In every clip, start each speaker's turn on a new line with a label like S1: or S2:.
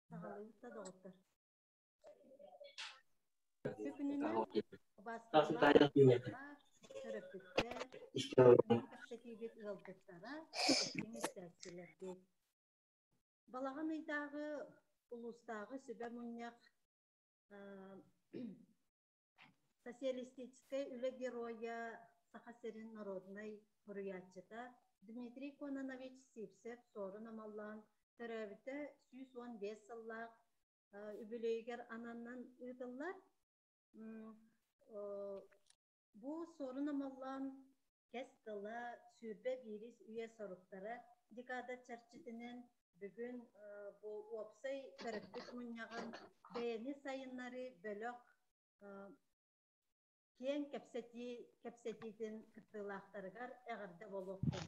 S1: Саҕалыыбыт да доҕоттор. Үтүө күнүнэн убаастабыллаах учууталлар, төрөппүттэр, бүгүҥҥү кэпсэтиибит ыалдьыттара, истиҥ истээччилэрбит. Балаҕан ыйдааҕы улуустааҕы сүбэ мунньах Социалистическай үлэ геройа, Саха сирин народнай суруйааччыта Дмитрий Кононович Сивцев Суорун Омоллоон төрөөбүтэ 115 сыллаах үбүлүөйүгэр ананан ыытыллар. Бу Суорун Омоллоон кэс тыла 21 үйэ соруктара декада чэрчитинэн бүгүн бу уопсай төрөппүт мунньаҕын бэйэни сайыннарыы бөлөх киэҥ кэпсэтии кэпсэтиитин кыттыылаахтарыгар эҕэрдэ буолуохтун.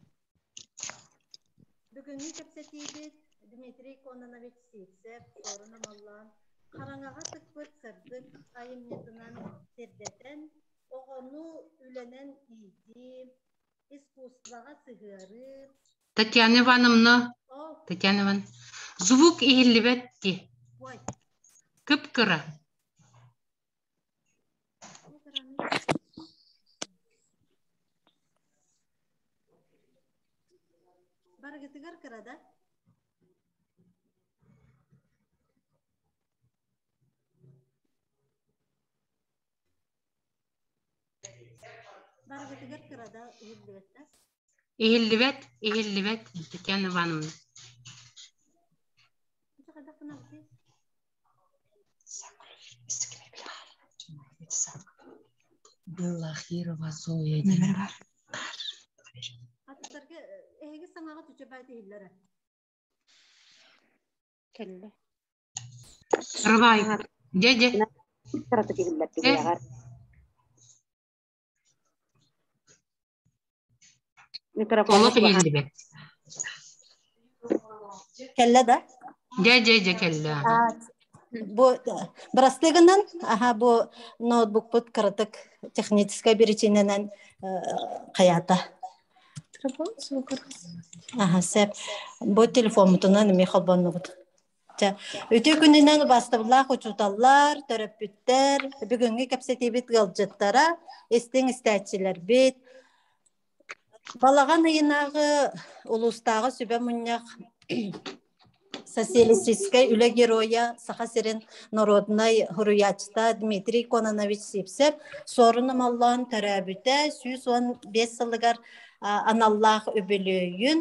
S1: Бүгүҥҥү кэпсэтиибит Дмитрий Кононович Сивцев Суорун Омоллоон хараҥаҕа тыкпыт сырдык айымньытынан сирдэтэн, оҕону үлэнэн иитии, искусствоҕа сыһыарыы,
S2: Татьяна Ивановна, Татьяна Ивановна, звук иһиллибэт дии.
S1: Ой.
S2: Кып-кыра.
S1: Барыгытыгар кыра да? Барыгытыгар кыра да иһиллибэт да?
S2: Иһиллибэт, иһиллибэт, Татьяна Ивановна.
S3: Беллахирова Зоя диэн бар.
S1: Аттарга эһиги саҥаҕа түчэбэт иһиллэрэ.
S4: Кэллэ.
S2: Рыбай. Дьэ, дьэ.
S4: Кыратык иһиллэр тиһиэҕэр. Микрофон
S2: Олох иһиллибэт.
S1: Кэллэ да?
S2: Дьэ, дьэ, дьэ кэллэ.
S1: Бу бырастыы гынан, аха бу ноутбукпут кыратык техническай биричиинэнэн хайаата. Аха, сеп. Бу телефоммутунан эмиэ холбоннубут. Чэ, үтүө күнүнэн убаастабыллаах учууталлар, төрөппүттэр, бүгүҥҥү кэпсэтиибит ыалдьыттара, истиҥ истээччилэрбит. Балаҕан ыйынааҕы улуустааҕы сүбэ мунньах социалистическай үлэ геройа, Саха сирин норуодунай суруйааччыта Дмитрий Кононович Сивцев Суорун Омоллоон төрөөбүтэ 115 сылыгар аналлаах үбүлүөйүн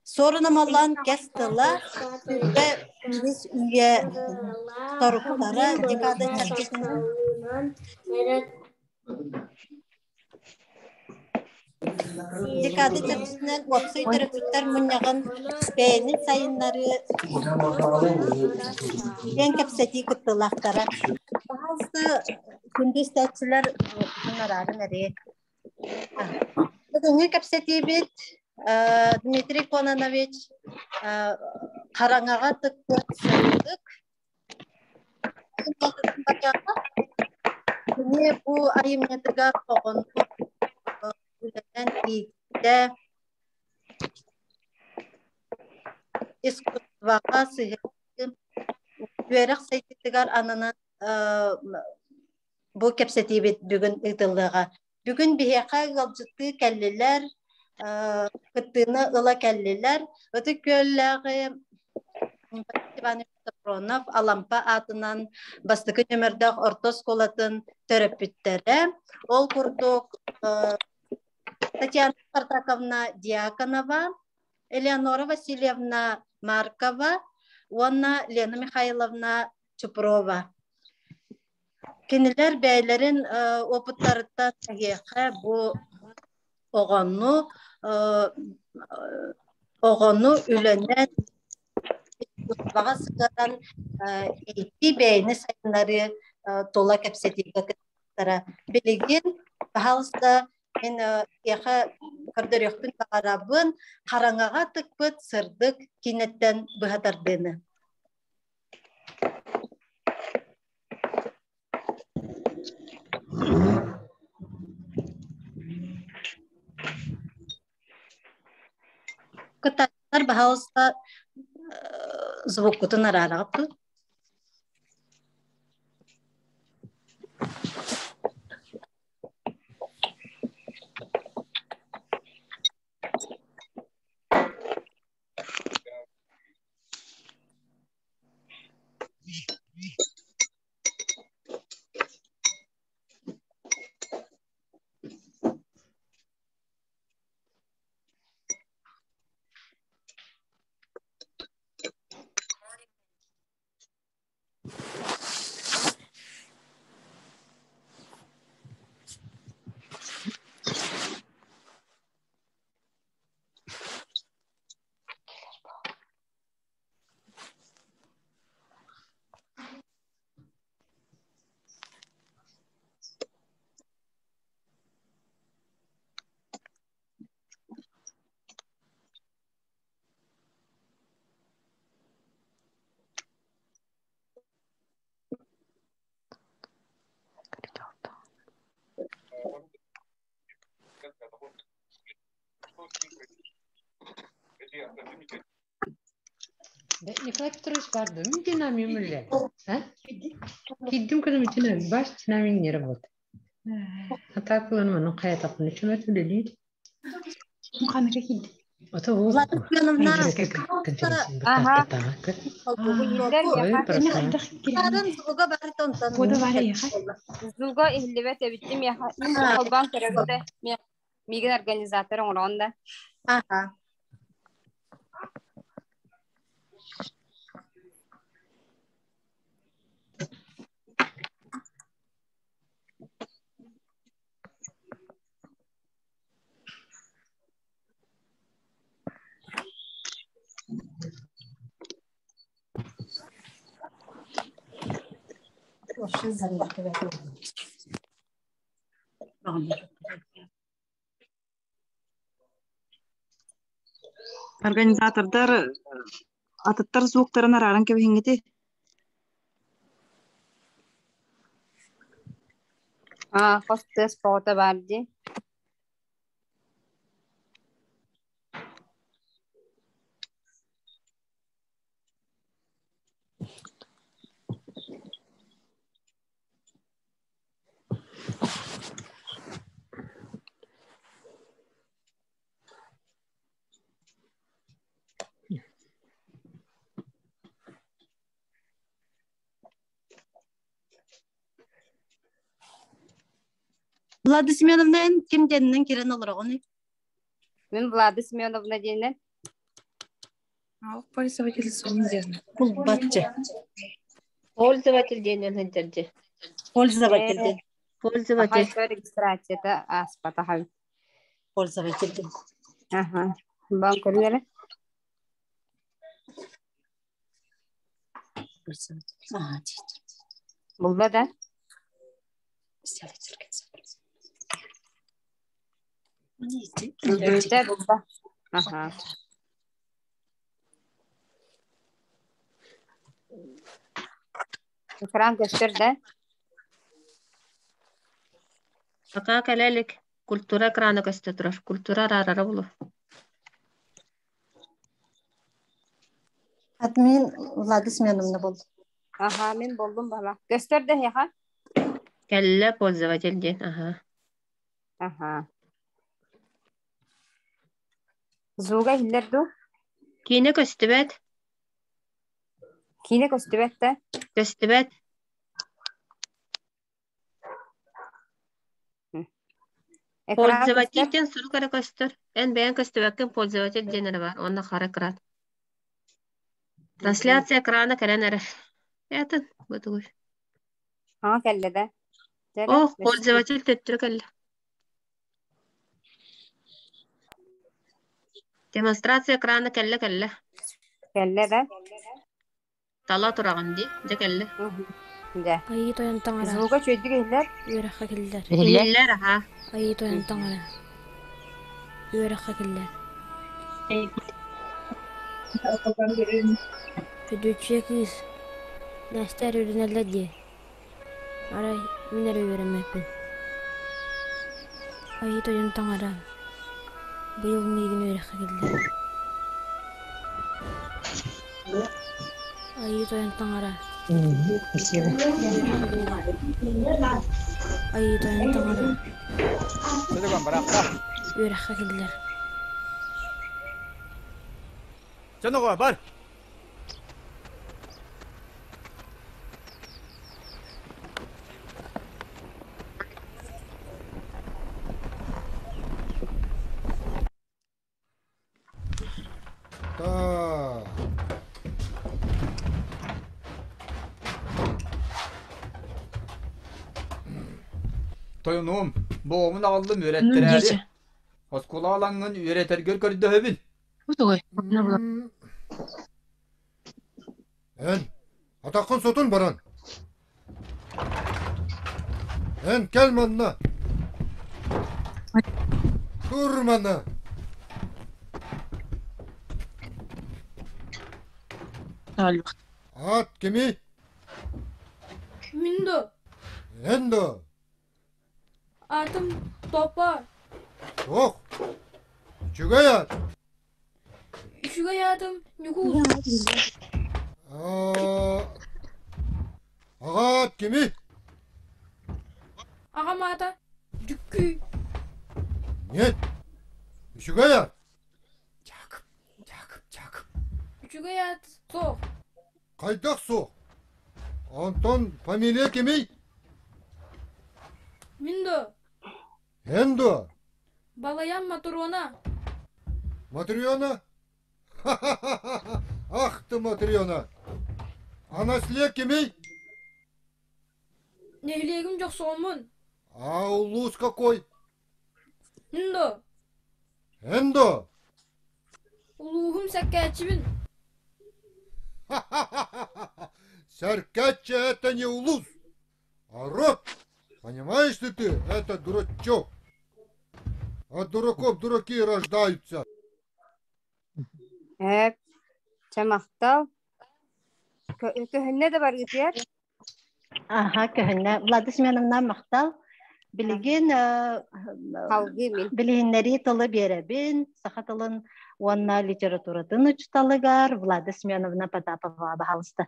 S1: Суорун Омоллоон кэс тыла сүүрбэ үһүс үйэ соруктара декада чэрчитинэн Декада чэрчитинэн уопсай төрөппүттэр мунньаҕын бэйэни сайыннарыы диэн кэпсэтии кыттыылаахтара. Пожалуйста, күндү истээччилэр аҥараарын эрээ. Бүгүҥҥү кэпсэтиибит Дмитрий Кононович хараҥаҕа тыкпыт сырдык Кини бу айымньытыгар оҕону үлэнэн ииттэ, искусствоҕа сыһыарыы, үөрэх сайдыытыгар ананан бу кэпсэтиибит бүгүн ыытыллыаҕа. Бүгүн биһиэхэ ыалдьыттыы кэллилэр, кыттыыны ыла кэллилэр. Ытык Күөллээҕи Иванович Софронов Алампа аатынан бастакы нүөмэрдээх орто оскуолатын төрөппүттэрэ. Ол курдук Татьяна Спартаковна Дьяконова, Элеонора Васильевна Маркова уонна Лена Михайловна Чупрова. Кинилэр бэйэлэрин опыттарыттан эһиэхэ бу оҕону оҕону үлэнэн искусствоҕа сыһыаран иитии бэйэни сайыннарыы тула кэпсэтиигэ кыттара. Билигин, пожалуйста, мин эһиэхэ көрдөрүөхпүн баҕарабын хараҥаҕа тыкпыт сырдык киинэттэн быһа тардыыны. Кыттааччылар, баһаалыста, звуккутун араараҕыт дуу?
S2: Николай Петрович барды. Динамим үле. Киддим көнүм динамим. Баш динамим не работает. А так он ну кая так ну чего это лилит? Ото вот.
S1: Влада Семеновна,
S4: Ага.
S1: Сарын звуга бары тонтон.
S4: Звуга иһиллибэт эбиттим яха. Холбоон көрөбүтэ. Миигин организатор оҥорон да.
S1: Ага.
S5: Организатордар атыттар звуктарын арааран кэбиһиҥҥити.
S4: Аа, хос тыас тоҕото баар дии.
S1: Влада Семеновна эн ким диэнинэн киирэн олороҕунуй?
S4: Мин Влада Семеновна диэнинэн.
S3: Пользователь
S1: Булбатчы.
S6: Пользователь диэнинэн сылдьар дьэ.
S1: Пользователь диэн.
S6: Пользователь.
S4: Ахай регистрацията ааспатаха.
S1: Пользователь.
S4: Аха. Бан көрүнэрэ.
S1: Пользователь. Ага, дейді.
S4: Булла да?
S1: Сделать организатор.
S4: Бүтэ булла. Аха. Экран көстөр да?
S6: Пока кэлэлик культура экрана көстө турар. Культура араарара булу.
S1: Админ Влада Семеновна бол.
S4: Аха, мин болдум бала. Көстөр да хеха?
S6: Кэллэ пользователь диэн. Аха.
S4: Аха. Зуга иһиллэр дуу?
S6: Киинэ көстүбэт.
S4: Киинэ көстүбэт да?
S6: Көстүбэт.
S4: Экран
S6: Пользователь
S4: көстөр?
S6: диэн сурук эрэ көстөр. Эн бэйэҥ көстүбэккин пользователь диэн эрэ баар. Онно хара экран. Трансляция экрана кэлэн эрэр. Атын бу тугуй.
S4: Ага кэллэ да? Дьэ эрэ,
S6: Ох,
S4: өссө
S6: пользователь төттөрү кэллэ. Демонстрация экрана кэллэ кэллэ.
S4: Кэллэ да?
S6: Тала тураҕын дии. Дьэ кэллэ.
S4: Дьэ.
S7: Айыы тойон таҥара,
S4: Звуга үчүгэйдик иһиллэр?
S7: үөрэххэ киллэр.
S3: Иһиллэр?
S6: Иһиллэр аха.
S7: Айыы тойон таҥара, үөрэххэ киллэр. Сөдүөччүйэ кыыс, Настя эрэ үрдэнэллэр дии. Арай мин эрэ үөрэммэппин. Айыы тойон таҥара, быйыл миигин үөрэххэ киллэр. Айыы тойон таҥара,
S2: Спасибо.
S7: Айыы тойон таҥара,
S8: Сөдөгөн барахта.
S7: үөрэххэ киллэр.
S8: Чоного бар.
S9: Так.
S8: Тойонуом, боомун аҕаллым
S3: Ну,
S8: үөрэттэрээри.
S3: дичи.
S8: Оскуола алаҥҥын үөрэтэргэр көрдөһөбүн.
S3: Бу тугуй?
S9: Эн, атаххын сотун баран. Эн кэл манна. Тур манна. Аат кими?
S7: Мин да
S9: Эн да.
S7: аатым Топа,
S9: Ох. Үчүгэй аат.
S7: үчүгэй аатым Ньукуус.
S9: Аа, Аҕаат кими?
S7: Аҕам аата Дьүккүй.
S9: Нет. Үчүгэй аат.
S8: Дьаакып, Дьаакып, Дьаакып.
S7: Үчүгэй аат суох.
S9: Хайдах суох? Онтон фамилия кимий?
S7: Мин да
S9: Эн дуо?
S7: Балаян Матурона.
S9: Матрена? Ха-ха-ха! Ах ты, Матрена! А наслед кимий?
S7: Нэһилиэгим дьохсоҕоммун.
S9: А улуус какой?
S7: Мин да
S9: Эн дуо?
S7: улууһум Сэккээччибин.
S9: Ха-ха-ха! Сэркэччи это не улус, а род. Понимаешь ли ты, это дурачок. От дураков дураки рождаются.
S4: Эп, чэ махтал. Көһүннэ да баргытыар?
S1: Аха, көһүннэ. Влада Семеновна махтал. Билигин
S4: Салгыы мин.
S1: билиһиннэрии тылы биэрэбин, саха тылын уонна литературатын учуталыгар Влада Семеновна Потапова баһалыста.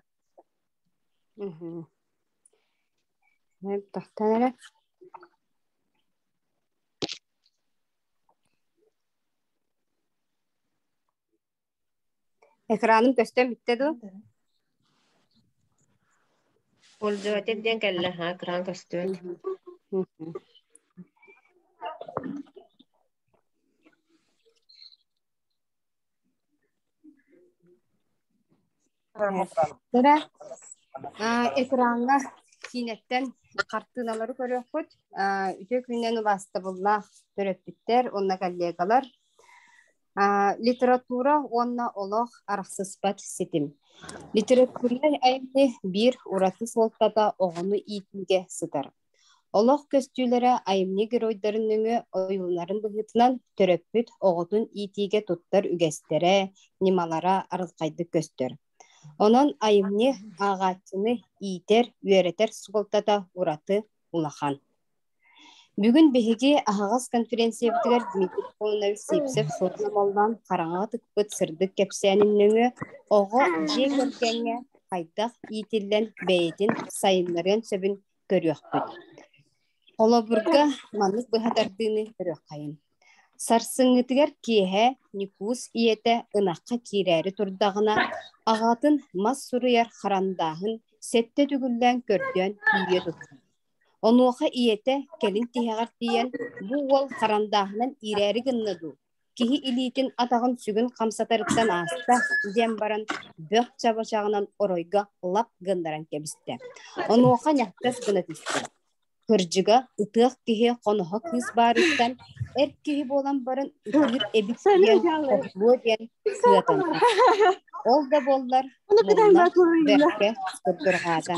S4: Эп, тохтон эрэ. Экраным көстөн бүттэ дуу?
S6: Пользователь диэн кэллэ. Ха, экран көстүбэт.
S4: Эрэ, экраҥҥа киинэттэн Хартыыналары көрүөхпүт. Үтүө күнүнэн убаастабыллаах төрөппүттэр уонна коллегалар. Литература уонна олох арахсыспат ситим. Литературнай айымньы биир ураты суолтата оҕону иитиигэ сытар. Олох көстүүлэрэ айымньы геройдарын нөҥүө ойууланарын быһыытынан төрөппүт оҕотун иитиигэ туттар үгэстэрэ, ньымалара арылхайдык көстөр. Онон айымньы ааҕааччыны иитэр, үөрэтэр суолтата ураты улахан. Бүгүн биһиги аһаҕас конференциябытыгар Дмитрий Кононович Сивцев суотун омоллоон хараҥаҕа тыкпыт сырдык кэпсээнин нөҥүө оҕо дьиэ кэргэҥҥэ хайдах иитиллэн бэйэтин сайыннарыан сөбүн көрүөхпүт. Холобурга маннык быһа тардыыны көрүөххэйин. Сарсыҥҥытыгар киэһэ Ньукуус ийэтэ ынахха киирээри турдаҕына, аҕатын мас суруйар харандааһын сэттэ төгүллээн көрдөөн түүйэ тутта. Онуоха ийэтэ кэлин тиһэҕэр тиийэн, бу уол харандааһынан иирээри гынна дуу, киһи илиитин атаҕын сүгүн хамсатарыттан ааста диэн баран бөх чабачаҕынан оройго лап гыннаран кэбистэ. Онуоха ньахтас гына түстэ. Кырдьыга, ытыах киһи хоноһо кыыс баарыттан эр киһи буолан баран ытыыр эбит диэн хоһулуо диэн кыатанна. Ол да буоллар, мунна бэркэ курдурҕаата.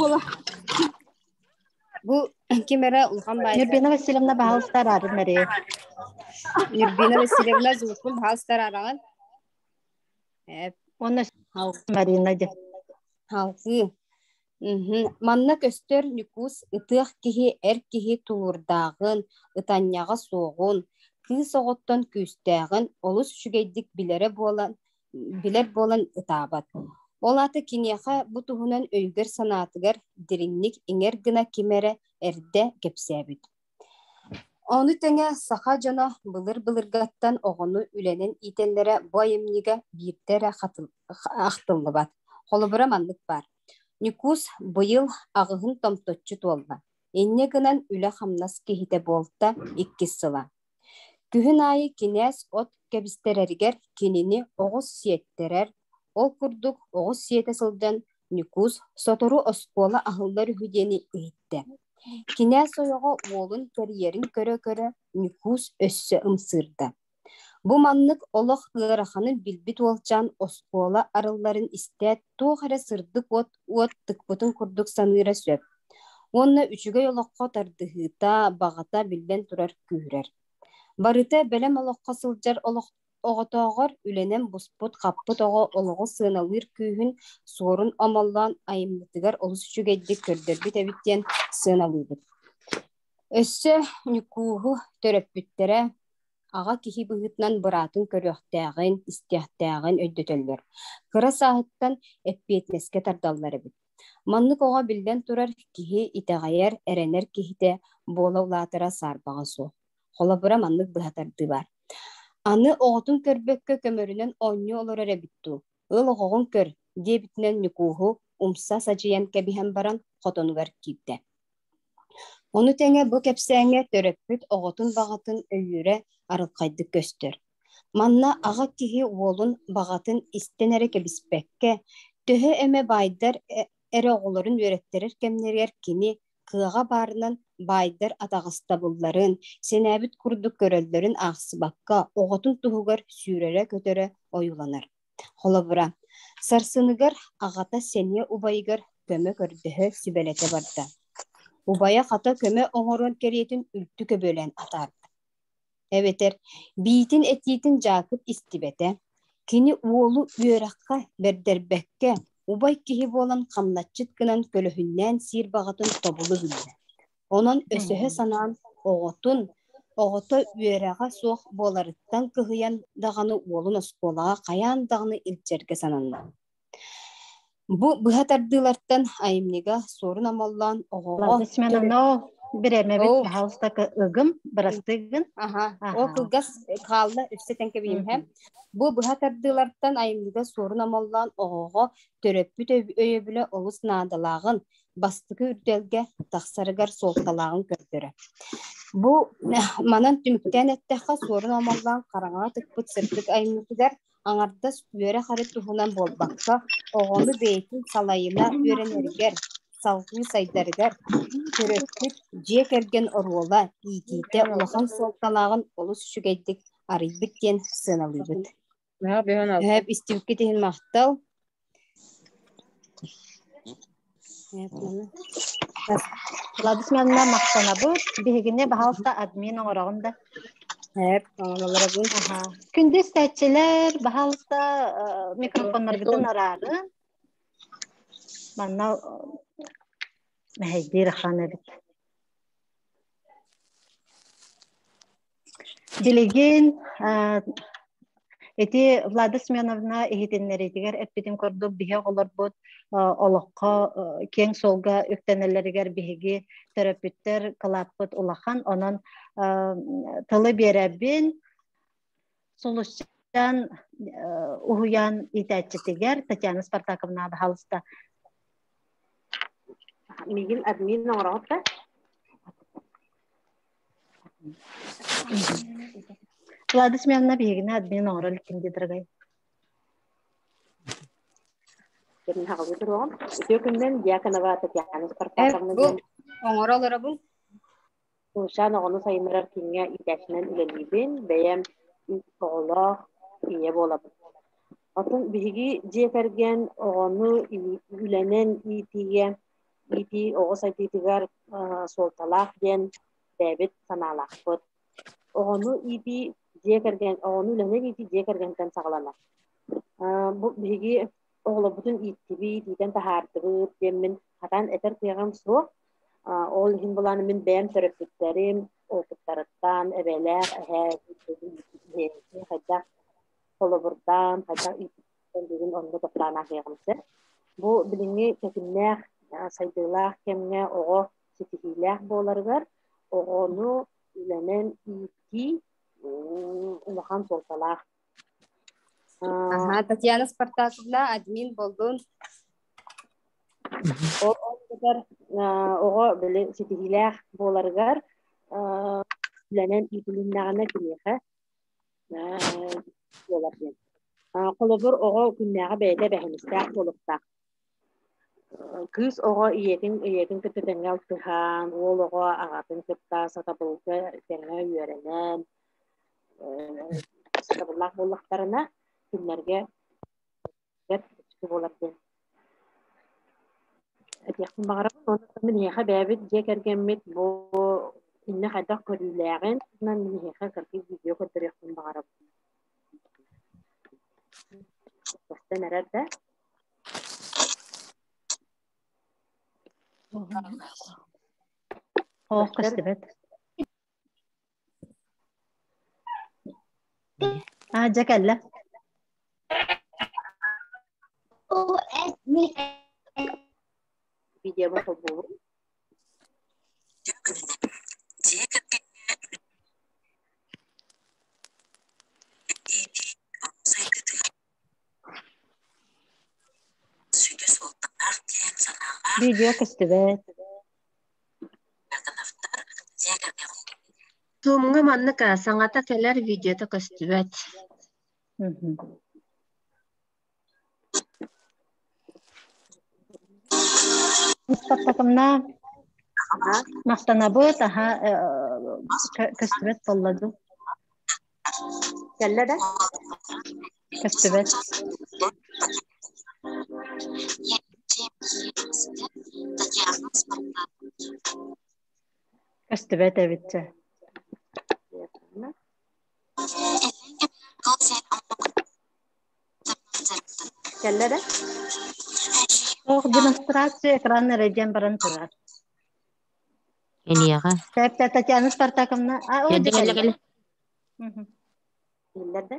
S4: Бу ким эрэ улахан баайдар.
S1: Нюрбина Васильевна баһалыста араарын эрэ.
S4: Нюрбина Васильевна звукун баһалыста араҕын.
S1: Уонна Марина де.
S4: Халгыы. Манна көстөр Ньукуус ытыах киһи эр киһи тулуурдааҕын, ытанньаҕа суоҕун, кыыс оҕоттон күүстээҕин олус үчүгэйдик билэрэ буолан билэр буолан ытаабат. Ол аата киниэхэ бу туһунан өйүгэр-санаатыгар дириҥник иҥэр гына ким эрэ эрдэ кэпсээбит. Ону тэҥэ саха дьоно былыр-былыргаттан оҕону үлэнэн иитэллэрэ бу айымньыга биирдэ эрэ ахтыллыбат. Холобура маннык баар. Ньукуус быйыл аҕыһын томточчу туолла. Инньэ гынан үлэ-хамнас киһитэ буолта иккис сыла. Күһүн аайы кинээс от кэбистэрэригэр кинини оҕус сиэттэрэр, ол курдук оҕус сиэтэ сылдьан Ньукуус сотору оскуола аһыллар үһү диэни иһиттэ. Кинээс ойоҕо уолун кэрийэрин көрө-көрө Ньукуус өссө ымсыырда. Бу маннык олох ыараханын билбит уолчаан оскуола арылларын истээт туох эрэ сырдык уот уот тыкпытын курдук саныыра сөп. Уонна үчүгэй олоххо тардыһыыта, баҕата биллэн турар күүһүрэр. Барыта бэлэм олоххо сылдьар олох оҕотооҕор үлэнэн буспут-хаппыт оҕо олоҕу сыаналыыр күүһүн суорун омоллоон айымньытыгар олус үчүгэйдик көрдөрбүт эбит диэн сыаналыыбыт. Өссө Ньукууһу төрөппүттэрэ аҕа киһи быһыытынан быраатын көрүөхтээҕин, истиэхтээҕин өйдөтөллөр. Кыра сааһыттан эппиэтинэскэ тардаллар эбит. Маннык оҕо биллэн турар киһи итэҕэйэр, эрэнэр киһитэ буола улаатара саарбаҕа суох. Холобура маннык быһа тардыы баар. Аны оҕотун көрбөккө көмөрүнэн оонньуу олорор эбит дуу, ыл оҕоҕун көр диэбитинэн Ньукууһу умса садьыйан кэбиһэн баран хотонугар киирдэ. Ону тэҥэ бу кэпсээҥҥэ төрөппүт оҕотун баҕатын өйүүрэ арылхайдык көстөр. Манна аҕа киһи уолун баҕатын истэн эрэ кэбиспэккэ, төһө эмэ баайдар эрэ оҕолорун үөрэттэрэр кэмнэригэр кини кыаҕа баарынан баайдар атаҕастабылларын, сэнээбит курдук көрөллөрүн аахсыбакка, оҕотун туһугар сүүрэрэ-көтөрө ойууланар. Холобура, сарсыныгар аҕата сэниэ убайыгар көмө көрдөһө сүбэлэтэ барда. Убайа хата көмө оҥоруон кэриэтин үлтү көбүөлээн атаарда. Эбэтэр биитин этиитин Дьаакып истибэтэ, кини уолу үөрэххэ бэрдэрбэккэ, убай киһи буолан хамначчыт гынан көлөһүннээн сиир баҕатын тобулу биллэ. Онон өсөһө санаан оҕотун, оҕото үөрэҕэ суох буоларыттан кыһыйан даҕаны уолун оскуолаҕа хайаан даҕаны илдьэргэ сананна. Бу быһа тардыылартан айымньыга Суорун Омоллоон оҕоҕо
S1: Лада Семеновна, бириэмэбит пожалуйста ыгым, бырастыгын.
S4: Аха, ол кылгас хаалла өссө тэҥкэбиимһэ. Бу быһа тардыылартан айымньыга Суорун Омоллоон оҕоҕо төрөппүт өйөбүлэ олус наадалааҕын, бастакы үрдэлгэ тахсарыгар суолталааҕын көрдөрөр. Бу манан түмүктээн эттэххэ, Суорун Омоллоон хараҥаҕа тыкпыт сырдык айымньытыгар аҥардас үөрэх эрэ туһунан буолбакка, оҕону бэйэтин салайына үөрэнэригэр, салгыы сайдарыгар төрөппүт дьиэ кэргэн оруола иитиитэ улахан суолталааҕын олус үчүгэйдик арыйбыт диэн сыаналыыбыт. Эһэп истибиккит иһин махтал.
S1: Влада Семеновна махтанабыт. Биһигини баһаалыста админ оҥороҕун да.
S4: Эп, оҥоролоробун.
S1: Күндү истээччилэр, баһаалыста микрофоннаргытын араарын. Манна мэһэйдиир ахан эбит. Билигин ити Влада Семеновна иһитиннэриитигэр эппитин курдук биһи оҕолорбут олоххо киэҥ суолга үктэнэллэригэр биһиги төрөппүттэр кылааппыт улахан. Онон тылы биэрэбин Сулусчан уһуйаан иитээччитигэр Татьяна Спартаковна баһаалыста.
S10: Мигин админ оҥороҕут да?
S1: Влада Семеновна биһигини админ оҥоро иликкин дии дорогой.
S10: Кэмин хаҕылыы туруоҕум. Үтүө күнүнэн Дьяконова Татьяна Спартаковна
S4: Бу оҥоро олоробун.
S10: Сулусчаан оҕону сайыннарар кииҥҥэ иитээччинэн үлэлиибин. Бэйэм оҕолоох ийэ буолабын. Оттон биһиги дьиэ кэргэн оҕону үлэнэн иитиигэ иитии оҕо сайдыытыгар суолталаах диэн бэйэбит санаалаахпыт. Оҕону иитии дьиэ кэргэн, оҕону үлэнэн иитии дьиэ кэргэнтэн саҕаланар. Бу биһиги оҕолорбутун ииттибит, иитэн таһаардыбыт диэммин хатан этэр кыаҕым суох. Ол иһин былаан мин бэйэм төрөппүттэрим опыттарыттан эбэлээх эһээ хайдах холобурдаан, хайдах ииппиттэн бүгүн онно тохтоон ааһыаҕым сөп. Бу билиҥҥи тэтимнээх, сайдыылаах кэмҥэ оҕо ситиһиилээх буоларыгар оҕону үлэнэн иитии улахан суолталаах.
S4: Аха, Татьяна Спартаковна, админ болдун.
S10: Ол эбэтэр оҕо били ситиһиилээх буоларыгар үлэнэн иитилиннэҕинэ киниэхэ буолар диэн. Холобур, оҕо күннээҕи бэйэтэ эбэһинэстээх буолуохтаах. Кыыс оҕо ийэтин ийэтин кытта тэҥҥэ алтыһан, уол оҕо аҕатын кытта сатабылга тэҥҥэ үөрэнэн, сатабыллаах буоллахтарына, кинилэргэ бэрт буолар диэн этиэхпин баҕарабын. Онон мин эһиэхэ бэйэбит дьиэ кэргэммит бу иннэ хайдах көрүүлээҕин туһунан мин эһиэхэ кыракый видео көрдөрүөхпүн баҕарабын. Көстөн эрэр да?
S1: Оох көстүбэт. Аа, дьэ кэллэ.
S10: Видеобун холбуубун.
S1: Видео көстүбэт.
S6: Зумҥа маннык саҥата кэлэр видеота көстүбэт.
S1: Спартакымна махтанабыт, аха көстүбэт буолла дуу.
S10: Кэллэ да?
S1: Көстүбэт. Көстүбэт эбит чэ.
S10: Кэллэ да?
S1: Ох, демонстрация экран эрэ диэн баран турар.
S6: Эниэҕэ.
S1: Тэп Татьяна Спартаковна. А, о,
S6: Кэллэ кэллэ кэллэ.
S10: Кэллэ да?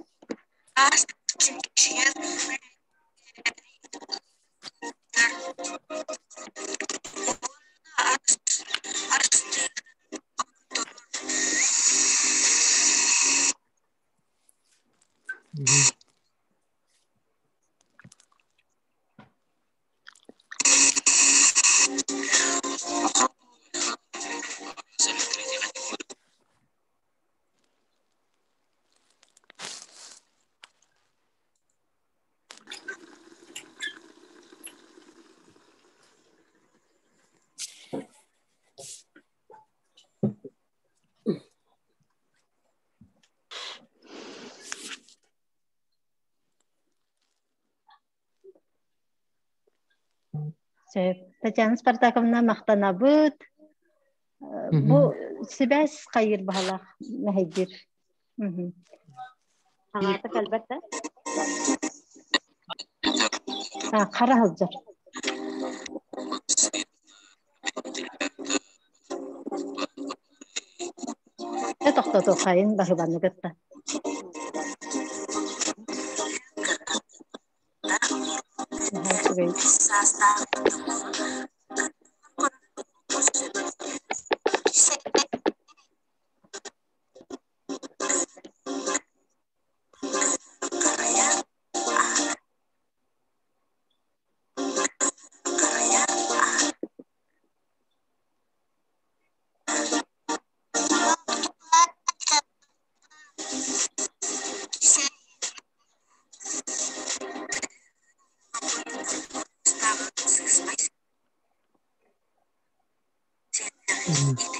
S1: Сөп. Татьяна Спартаковна махтанабыт. Бу сибээс хайыр баһалаах мэһэйдиир.
S10: Аҥаата кэлбэт да?
S1: Хара сылдьар. Тохтотуоххайын баһыбаны кытта. Наһаа үчүгэй.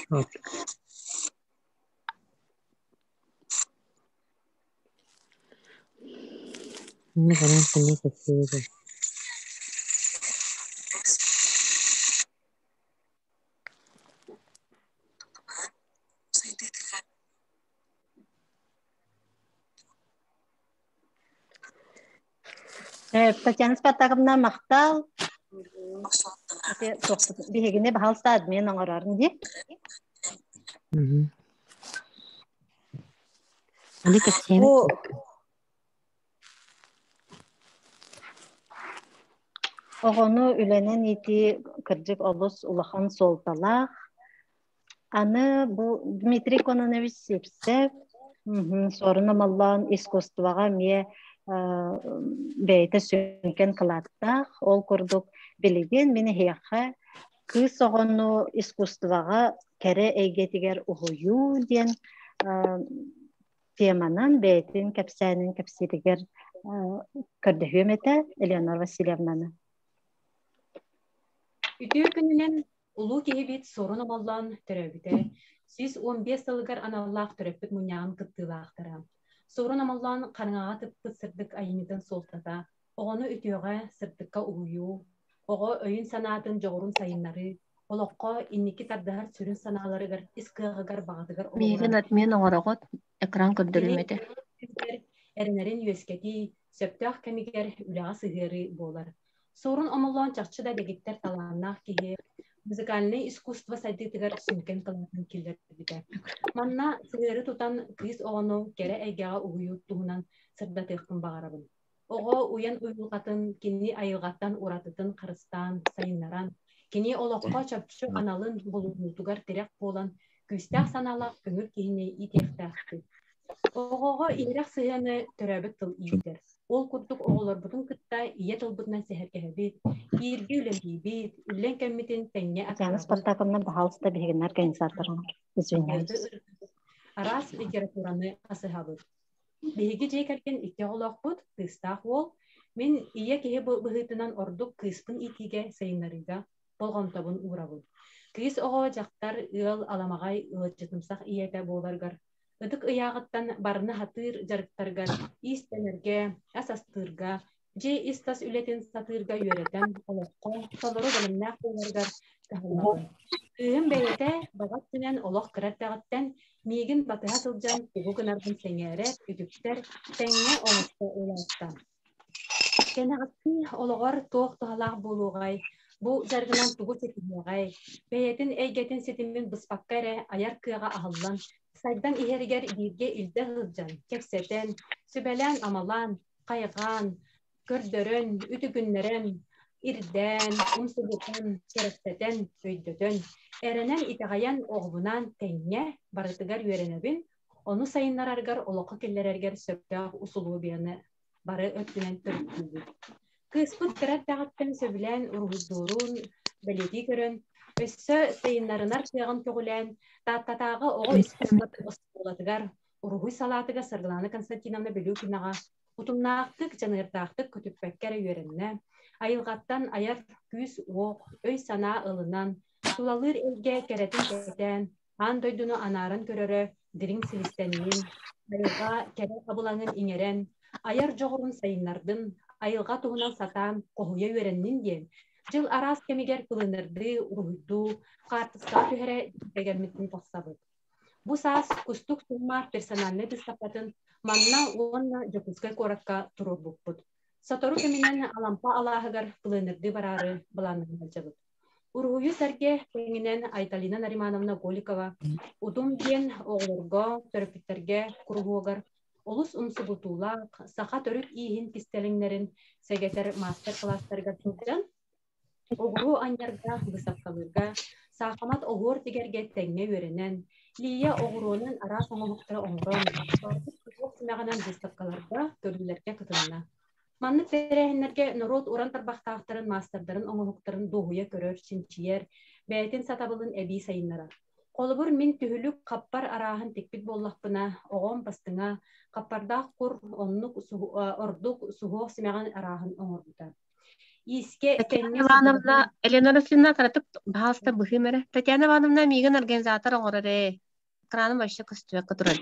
S2: Вот. Мне кажется, не красиво.
S1: Татьяна Спартаковна махтал. Биһигини баһалста админ оҥорорун дии.
S2: Аны кэпсээн
S1: Оҕону үлэнэн иитии кырдьык олус улахан суолталаах. Аны бу Дмитрий Кононович Сивцев Суорун Омоллоон искусствоҕа эмиэ бэйэтэ сүҥкэн кылааттаах. Ол курдук билигин мин эһиэхэ кыыс оҕону искусствоҕа кэрэ эйгэтигэр уһуйуу диэн теманан бэйэтин кэпсээнин кэпсииригэр көрдөһүөм этэ Элеонора Васильевнаны.
S11: Үтүө күнүнэн улуу киһибит Суорун Омоллоон төрөөбүтэ 115 сылыгар аналлаах төрөппүт мунньаҕын кыттыылаахтара. Суорун Омоллоон хараҥаҕа тыппыт сырдык айымньытын суолтата оҕону үтүөҕэ, сырдыкка уһуйуу, оҕо өйүн-санаатын дьоҕурун сайыннарыы, олоххо инники тардыһар сүрүн санааларыгар, ис кыаҕыгар, баҕатыгар
S6: Миигин
S11: олоҕуран
S6: админ оҥороҕут, экран
S11: кини
S6: көрдөрүм этэ.
S11: эрэнэрин үөскэтии, сөптөөх кэмигэр үлэҕэ сыһыарыы буолар. Суорун Омоллоон чахчы да дэгиттэр талааннаах киһи, музыкальнай искусство сайдыытыгар сүҥкэн кылаатын киллэрбитэ. Манна сыһыары тутан кыыс оҕону кэрэ эйгэҕэ уһуйуу туһунан сырдатыахпын баҕарабын. Оҕо уйан уйулҕатын кини айылҕаттан уратытын харыстаан, сайыннаран, кини олоххо чопчу аналын булунуутугар тирэх буолан, күүстээх санаалаах көҥүл киһини иитиэхтээхпит. Оҕоҕо иһирэх сыһыаны төрөөбүт тыл иитэр. Ол курдук оҕолорбутун кытта ийэ тылбытынан сэһэргэһэбит, бииргэ үлэлиибит, үллэн кэммитин тэҥҥэ
S1: Татьяна
S11: атаарабыт.
S1: Спартаковна, пожалуйста, биһигини организаторыҥар.
S11: Хаһыаты
S1: Извиняюсь.
S11: ырытабыт, араас литератураны хасыһабыт. Биһиги дьиэ кэргэн икки оҕолоохпут, кыыстаах уол. Мин ийэ киһи быһыытынан ордук кыыспын иитиигэ, сайыннарыыга болҕомтобун уурабын. Кыыс оҕо, дьахтар, ыал, аламаҕай, ыалдьытымсах ийэтэ буоларыгар, ытык ыйааҕыттан барыны сатыыр дьарыктарыгар иистэнэргэ, ас астыырга, дьиэ ис-тас үлэтин сатыырга үөрэтэн, олоххо толору бэлэмнээх буоларыгар кыһаллабын. Кыыһым бэйэтэ баҕа өттүнэн олох кыра эрдэҕиттэн миигин батыһа сылдьан тугу гынарбын сэҥээрэр, үтүктэр, тэҥҥэ оҥосто улаатта. Кэнэҕэски олоҕор туох туһалаах буолуоҕай, бу дьарыгынан тугу ситиһиэҕэй, бэйэтин эйгэтин ситимин быспакка эрэ айар кыаҕа аһыллан, сайдан иһэригэр бииргэ илдьэ сылдьан, кэпсэтэн, сүбэлээн-амалаан, хайҕаан, көрдөрөн, үтүгүннэрэн, ирдээн, умсугутан, кэрэхсэтэн, өйдөтөн, эрэнэн, итэҕэйэн оҕобунаан тэҥҥэ барытыгар үөрэнэбин, ону сайыннараргар, олоххо киллэрэргэр сөптөөх усулуобуйаны бары өттүнэн төрүттүүбүт. Кыыспыт кыра эрдэҕиттэн сөбүлээн уруһуйдуурун бэлиэтии көрөн, өссө сайыннарынар кыаҕын көҕүлээн, Тааттатааҕы оҕо искусствотын оскуолатыгар уруһуй салаатыгар Саргылана Константиновна Белюкинаҕа утумнаахтык, дьаныардаахтык көтүппэккэ эрэ үөрэннэ, айылҕаттан айар күүс-уох, өй-санаа ылынан, тулалыыр эйгэ кэрэтин кэтээн, аан дойдуну анааран көрөрө дириҥ силистэниин, айылҕа кэрэ абылаҥын иҥэрэн, айар дьоҕурун сайыннардын, айылҕа туһунан сатаан хоһуйа үөрэннин диэн, Дьыл араас кэмигэр кылынырдыы, уруһуйдуу, хаартыскаҕа түһэрэ дэгэммитин тахсабыт. Бу саас Кустук Суммар персональнай быыстапкатын манна уонна Дьокуускай куоракка туруорбуппут. Сотору кэминэн Алампа алааһыгар пленэрдыы бараары былааннанан сылдьабыт. Уруһуйу сэргэ тэҥинэн Айталина Наримановна Голикова Утум диэн оҕолорго, төрөппүттэргэ куруһуогар олус умсугутуулаах саха төрүт ииһин кистэлэҥнэрин сэгэтэр маастар-кылаастарыгар сылдьан Оҕуруо анньарга, быысапкалыырга, саахымат оһуор тигэргэ тэҥҥэ үөрэнэн, Лия оҕуруонан араас оҥоһуктары оҥорон, туох симэҕинэн быыстапкаларга, көрүүлэргэ кытынна. Маннык тэрээһиннэргэ норуот уран тарбахтаахтарын, маастардарын оҥоһуктарын дуоһуйа көрөр, чинчийэр, бэйэтин сатабылын эбии сайыннарар. Холобур, мин түһүлүк хаппар арааһын тикпит буоллахпына, оҕом бастыҥа, хаппардаах кур оннук ордук суһуох симэҕин арааһын оҥорбута. Иискэ
S6: Татьяна
S11: тэҥҥэ
S6: Ивановна,
S11: сылдьыбытым.
S6: Елена Васильевна кыратык баһаалыста быһыым эрэ. Татьяна Ивановна миигин организатор оҥорор ээ. Экраным вообще көстүбэккэ турар.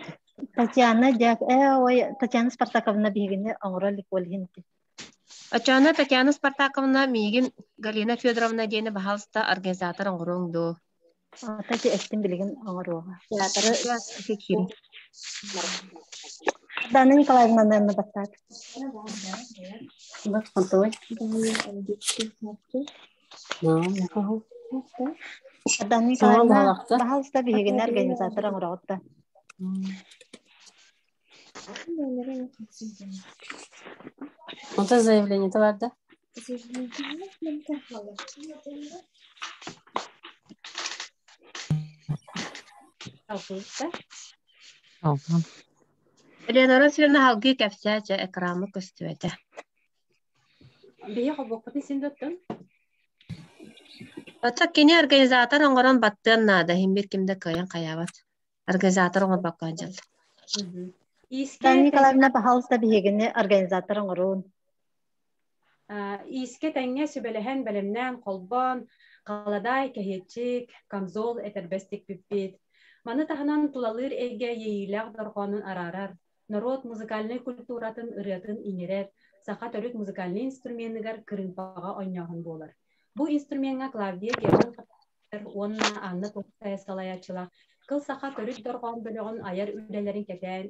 S1: Татьяна дьэ ой Татьяна Спартаковна биһигини оҥоро илик буолиһин.
S6: Оччоҕуна Татьяна Спартаковна миигин Галина Федоровна диэни баһаалыста организатор оҥоруоҥ дуо?
S1: Тати эттин билигин оҥоруоҕа.
S10: Театры
S1: Дана Николаевна наверное, баттаат. Дана Николаевна, баһаалыста биһигини организатор оҥороҕут да.
S3: Онто заявление барда.
S11: Алгыста.
S6: Елена Васильевна алгыы кэпсээ дьэ экраммыт көстүбэтэ.
S11: Биһи холбуохпутун син доттон.
S6: Оттон кини организатор оҥорон баттыан наада, иһин бир ким да кыайан хайаабат. Организатор оҥорбокко дьалла.
S11: Иискэ
S1: Дана Николаевна, пожалуйста, биһигини организатор оҥоруун.
S11: Иискэ тэҥҥэ сүбэлэһэн, бэлэмнээн, холбоон, халадаай, кэһиэччик, камзол этэрбэс тикпиппит. Маны таһынан тулалыыр эйгэ иэйиилээх дорҕоонун араарар, норуот музыкальнай культуратын ырыатын иҥэрэр, саха төрүт музыкальнай инструменыгар кырыымпаҕа оонньооһун буолар. Бу инструмеҥҥа Клавдия Герман уонна Анна Томская салайааччылаах Кыл саха төрүт дорҕоон бөлөҕүн айар үлэлэрин кэтээн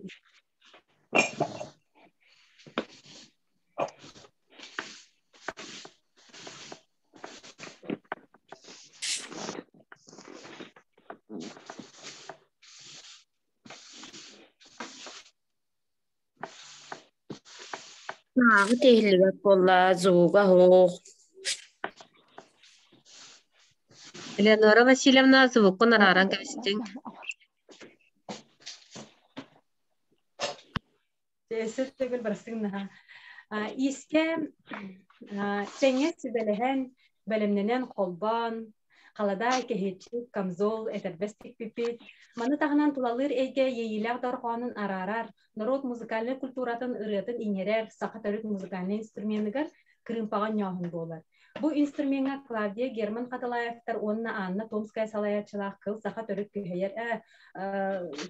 S12: Нааҕы тиһиллибэт буолла, звуга суох.
S6: Элеонора Васильевна звуккун арааран кэбистиҥ.
S11: Сир төгүл барыстыҥнаһа. Иискэ тэҥҥэ сүбэлэһэн, бэлэмнэнэн холбоон, халадаай, кэһиэччик, камзол, этэрбэс тикпиппит. Маны таһынан тулалыыр эйгэ иэйиилээх дорҕоонун араарар, норуот музыкальнай культуратын ырыатын иҥэрэр саха төрүт музыкальнай инструменыгар кырыымпаҕа оонньооһун буолар. Бу инструмеҥҥа Клавдия Герман Хатылаевтар уонна Анна Томская салайааччылаах Кыл саха төрүт күһэйэр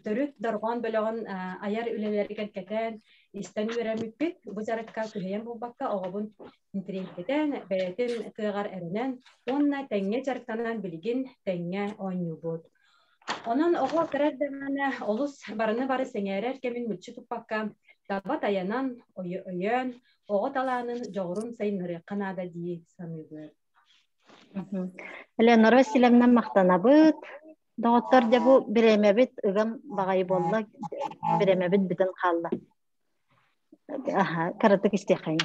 S11: төрүт дорҕоон бөлөҕүн айар үлэлэригэр кэтээн истэн үөрэммиппит. Бу дьарыкка күһэйэн буолбакка оҕобун интириэһиргэтэн, бэйэтин кыаҕар эрэнэн уонна тэҥҥэ дьарыктанан билигин тэҥҥэ оонньуубут. Онон оҕо кыра эрдэҕинэ олус барыны-бары сэҥээрэр кэмин мүлчү туппакка, таба тайанан, өйөөн, оҕо талаанын, дьоҕурун сайыннарыахха наада дии саныыбын.
S1: Элеонора Васильевна махтанабыт. Доҕоттор, дьэ бу бириэмэбит ыгым баҕайы буолла, бириэмэбит бүтэн хаалла. Аха, кыратык истиэххэйин.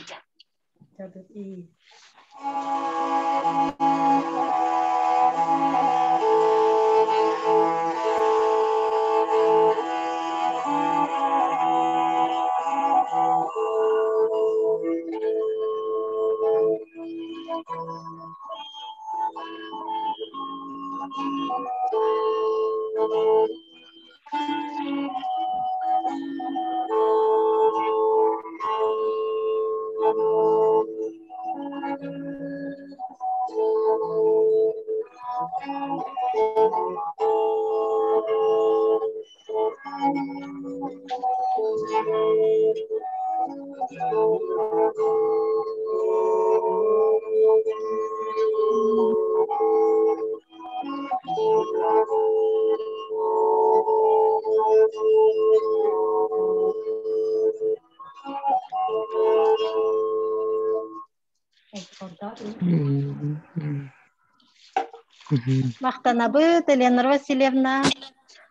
S1: Махтанабыт, Елена Васильевна.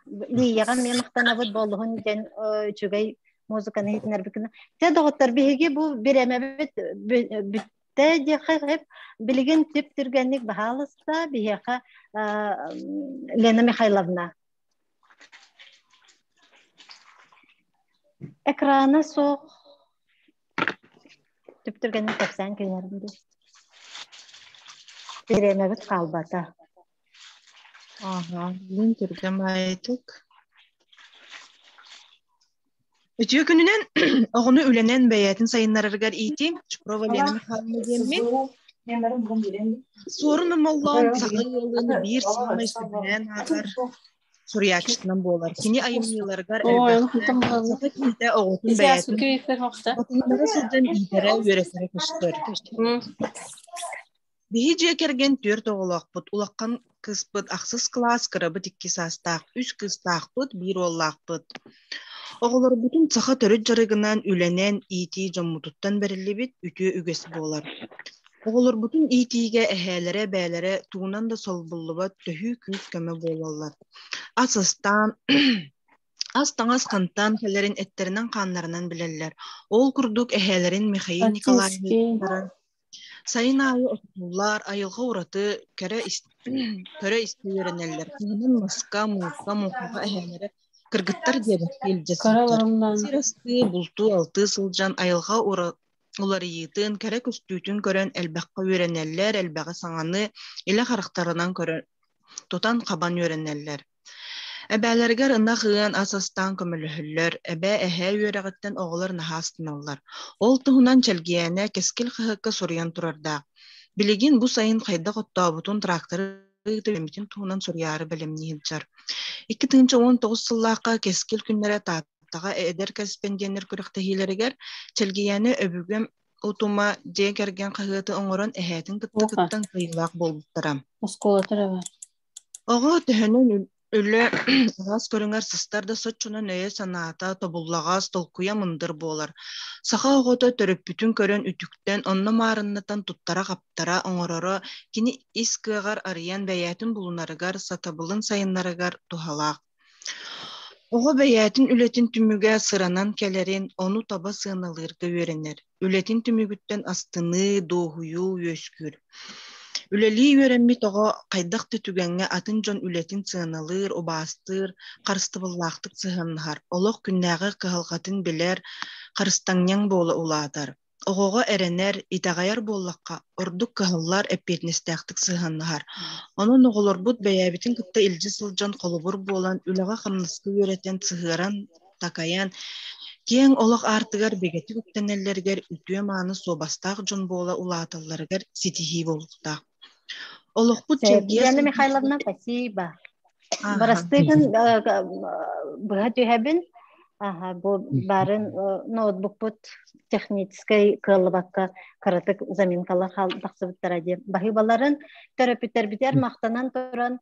S1: Лияҕа эмиэ махтанабыт буолуһун диэн үчүгэй музыканы иһитинэрбикин. Те доҕоттор биһиги бу бириэмэбит бүттэ диэххэ сөп. Билигин түп түргэнник баһаалыста биһиэхэ Лена Михайловна. Экрана суох түп түргэнник кэпсээн киирэрим дии. Бириэмэбит хаалбата.
S13: Ааһа, бүгүн түргэн баайытык. Үтүө күнүнэн оҕону үлэнэн бэйэтин сайыннарарыгар иитии Чупрова Лена Михайловна диэммин. Суорун Омоллоон саха ыалын биир саамай сөбүлээн ааҕар суруйааччытынан буолар. Кини айымньыларыгар элбэхтэ саха киһитэ оҕотун бэйэтин батыһыннара сылдьан иитэрэ, үөрэтэрэ көстөр. Биһи дьиэ кэргэн түөрт оҕолоохпут, улахан кыыспыт ахсыс кылаас, кырабыт икки саастаах, үс кыыстаахпыт, биир уоллаахпыт. Оҕолорбутун саха төрүт дьарыгынан, үлэнэн иитии дьоммутуттан бэриллибит үтүө үгэс буолар. Оҕолорбутун иитиигэ эһээлэрэ, эбээлэрэ тугунан да солбуллубат төһүү күүс-көмө буолаллар. Ас астаан Ас-таҥас хантан кэлэрин эттэринэн-хааннарынан билэллэр. Ол курдук эһээлэрин Михаил Николаевич Сайын аайы отутууллар, айылҕа ураты көрө көрө-истэ үөрэнэллэр. Кыһынын маска, мууска, муҥхаҕа эһээлэрэ кыргыттар диэбэккэ илдьэ сылдьар. Сир астыы, бултуу-алтыы сылдьан айылҕа уларыйыытын, кэрэ көстүүтүн көрөн элбэххэ үөрэнэллэр, элбэҕи саҥаны илэ харахтарынан көрөн тутан-хабан үөрэнэллэр. Эбээлэригэр ынах ыан, ас астаан көмөлөһөллөр, эбээ, эһээ үөрэҕиттэн оҕолор наһаа астыналлар. Ол туһунан Чэлгиэнэ Кэскил хаһыакка суруйан турардаах. Билигин бу сайын хайдах оттообутун, тракторы ыытыы туһунан суруйаары бэлэмнии сылдьар. 2019 сыллаахха Кэскил күннэрэ Тааттаҕа эдэр кэрэспэндиэннэр күрэхтэһиилэригэр Чэлгийээнэ өбүгэм утума дьиэ кэргэн хаһыаты оҥорон эһээтин кытта кыттан кыайыылаах буолбуттара.
S3: Оскуолата эрэ баар.
S13: Оҕо төһөнөн үлэ араас көрүҥэр сыстар да соччонон өйө-санаата тобуллаҕас, толкуйа мындыр буолар. Саха оҕото төрөппүтүн көрөн үтүктэн, онно маарыннатан туттара-хаптара, оҥороро кини ис кыаҕар арыйан бэйээтин булунарыгар, сатабылын сайыннарарыгар туһалаах. Оҕо бэйээтин үлэтин түмүгэ сыранан кэлэрин, ону таба сыаналыырга үөрэнэр. Үлэтин түмүгүттэн астыныы, дуоһуйуу үөскүүр. Үлэлии үөрэммит оҕо хайдах да түгэҥҥэ атын дьон үлэтин сыаналыыр, убаастыыр, харыстабыллаахтык сыһыаннаһар, олох күннээҕи кыһалҕатын билэр, харыстаҥньаҥ буола улаатар. Оҕоҕо эрэнэр, итэҕэйэр буоллахха, ордук кыһаллар, эппиэтинэстээхтик сыһыаннаһар. Онон оҕолорбут бэйэбитин кытта илдьэ сылдьан холобур буолан, үлэҕэ-хамнаска үөрэтэн, сыһыаран, такайан, киэҥ олох аартыгар бигэтик үктэнэллэригэр үтүө-мааны суобастаах дьон буола улааталларыгар ситиһии буолуохтаах. Олохпут чэлгийэ
S1: Елена Михайловна, спасибо. Бырастыгын быһа түһэбин. Аха, бу барын ноутбукпут техническэй кыаллыбакка кыратык заминкалар тахсыбыттара диэн баһыыбаларын төрөппүттэрбитигэр махтанан туран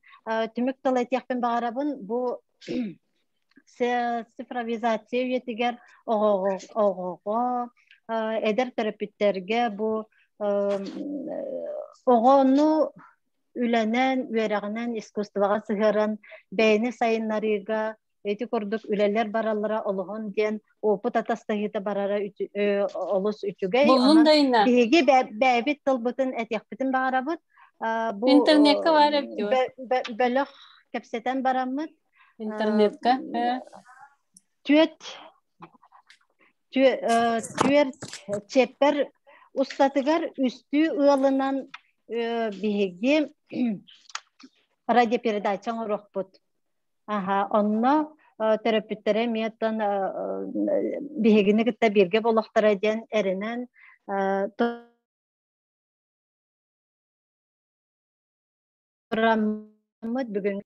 S1: түмүк тыл этиэхпин баҕарабын. Бу цифровизация үйэтигэр оҕоҕо эдэр төрөппүттэргэ бу оҕону үлэнэн, үөрэҕинэн, искусствоҕа сыһыаран бэйэни сайыннарыыга ити курдук үлэлэр бараллара олоһун диэн опыт атастаһыыта барара олус үчүгэй.
S3: Буллун да инна.
S1: Биһиги бэйэбит тылбытын этиэхпитин баҕарабыт. Бу
S3: Интернетка бар эбит.
S1: Бөлөх кэпсэтэн бараммыт.
S3: Интернетка.
S1: Түөт түөрт чиэппэр устатыгар үстүү ыалынан биһиги радиопередача оҥоруохпут. Аха, онно төрөппүттэрэ эмиэ оттон биһигини кытта бииргэ буолуохтара диэн эрэнэн тураммыт бүгүн.